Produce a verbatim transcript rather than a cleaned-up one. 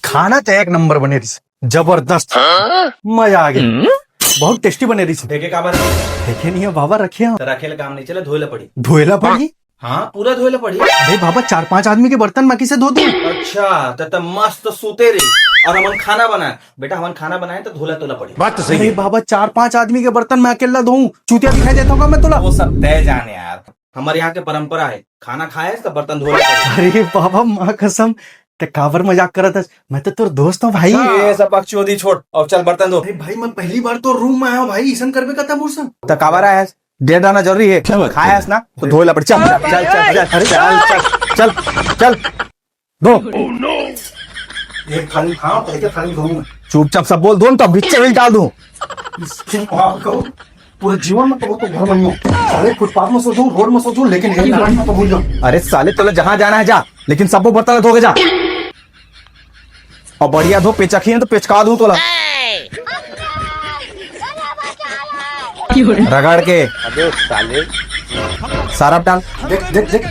खाना तो एक नंबर बने रहिस, जबरदस्त, मजा आ गया। बहुत टेस्टी बने रहिस। फेंके काबर? फेंके नहीं है बाबा, रखे हैं। तो रखे ले काम नहीं चले, धोए ला पड़ी। धोए ला पड़ी? हाँ, पूरा धोए ला पड़ी। अरे बाबा, चार पांच आदमी के बर्तन मैं किसे धो दूं? अच्छा, त त मस्त सूते रे। और हमन खाना बनाए, बेटा, हमन खाना बनाए तो धोला तोला पड़ी। बात तो सही अरे है। बाबा, चार पांच आदमी के बर्तन मैं अकेला धोऊं? चूतिया दिखाई देता होगा मैं तोला। वो सब तय जाने यार, हमारे यहाँ के परंपरा है, खाना खाए तो बर्तन धोला पड़ी। अरे बाबा, माँ कसम, ते काबर मजाक करत हस? मैं तो तोर दोस्त हूँ भाई। ये सब बकचोदी छोड़, अब चल बर्तन धो। अरे भाई, मैं पहली बार तो रूम में आया हूँ भाई, इसन करबे का तब उसन। त काबर आया हस? डेढ़ आना जरूरी है। क्या बात खाया कर हस ना, तो धोए ला पड़ी। चल, चल, चल, चल, चल, अरे चल, चल, चल, चल, चल, धो। एक थाली खाओ, एक थाली धोऊं। चुपचाप सब बोल, धो न तो बिच्चे में डाल दूं। इसके माँ को पूरे जीवन में तो, वो तो घर में नहीं हो। अरे फुटपाथ में सो जाऊं, रोड में सो जाऊं, लेकिन एक थाली में तो भूल जाऊं। अरे साले, तोला जहां जाना है जा, लेकिन सबको बर्तन धो के जा। और बढ़िया धो, पेचक ही है तो पेचका दूं तोला। रगड़ के। अबे साले। सारा डाल। देख, देख, देख।